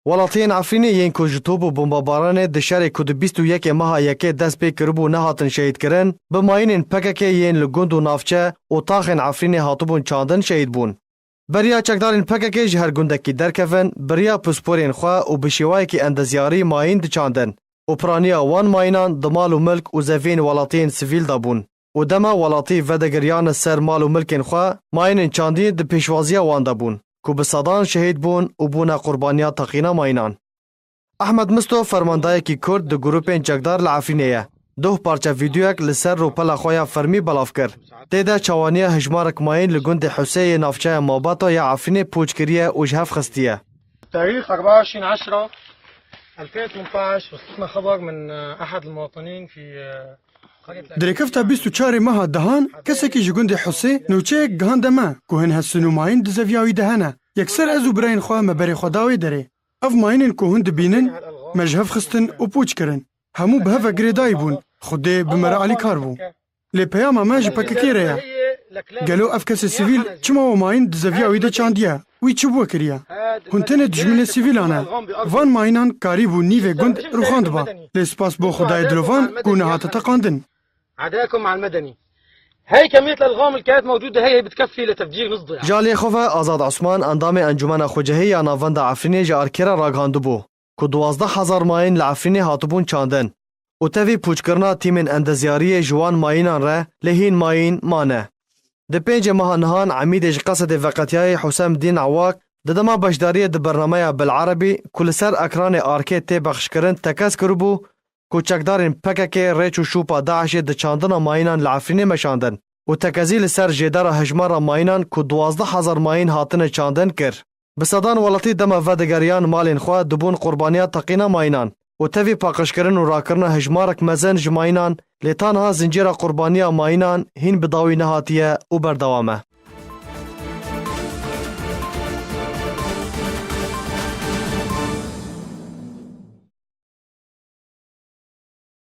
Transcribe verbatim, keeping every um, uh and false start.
Welatiyên Efrînê yên ku ji top û bombebaranê di şerê ku di bîst û yekê meha yekê dest pê kiribû nehatin şehîdkirin, bi mayînên P K K yên li gund û navçe û taxên Efrînê hatibûn çandin şehîd bûn. Beriya çekdarên P K K ji her gundekî derkevin, bi riya pisporên xwe û bi şêwayekî endezyarî mayîn diçandin û piraniya wan mayînan di mal û milk û zeviyên welatiyên sivîl de bûn û dema welatî vedigiriyane ser mal û milkên xwe, mayînên çandî di pêşwaziya wan de bûn ku bi sedan şehîd bûn û bûne qurbaniya teqîna mayînan. Ehmed Misto, fermandayekî Kurd di grûpên çekdar li Efrînê ye, doh parçe vîdeoyek li ser rûpela xwe ya fermî belav kir. Tê de çawaniya hejmarek mayîn li gundê Husê yê navçeya Mabato ya Efrînê pûç kiriye û ji hev xistiye. تاريخ أربعة وعشرين عشرة ألفين وثمنتاش وصلتنا خبر من أحد المواطنين في قرية Dirêkefta bîst û çarê meha dehan, kesekî ji gundê Husê nûçeyek gihande me ku hin hesin û mayîn di zeviya wî de hene. Yekser ez û birayên xwe me berê xwe da wê derê. Ev mayînên ku hûn dibînin, me ji hev xistin û pûç kirin. Hemû bi hev ve girêdayî bûn. Xwedê bi me re alîkar bû. Lê peyama me ji P K K re ye. Gelo ev kesê sivîl çima we mayîn di zeviya wî de çandiye? Wî çi bi we kiriye? Hûn tenê dijminê sivîlan e. Van mayînan karîbû nîvê gund rûxandiba. Lê spas bo Xwedayê dilovan ku nehate teqandin. عداكم مع المدني. هاي كمية الألغام اللي كانت موجودة، هي بتكفي لتفجير نص ضيعة. Ji aliyê xwe ve Azad Osman, endamê Encûmena Xwecihî ya Navenda Efrînê ji Arkê re ragihandibû ku duwazdeh hezar mayîn li Efrînê hatibûn çandin û tevî pûçkirina tîmên endezyariyê ji wan mayînan re lê hîn mayîn mane. Di pêncê meha nihan Emîdê ji Qesedê veqetiyayî Husem Dîn Ewak di dema beşdariyê di bernameya Bil Erebî ku li ser ekranê Arkê tê pexşkirin tekez kiribû ku çekdarên P K K rêç û şûpa DAIŞê di çandina mayînan li Efrînê meşandin û tekezî li ser jêdara hejmara mayînan ku duwazdeh hezar mayîn hatine çandin kir. Bi sedan welatî dema vedigeriyan malên xwe dibûn qurbaniya teqîna mayînan û tevî paqijkirin û rakirina hejmarek mezin ji mayînan, lê ta niha zincîra qurbaniya mayînan hîn bi dawî nehatiye û berdewam e.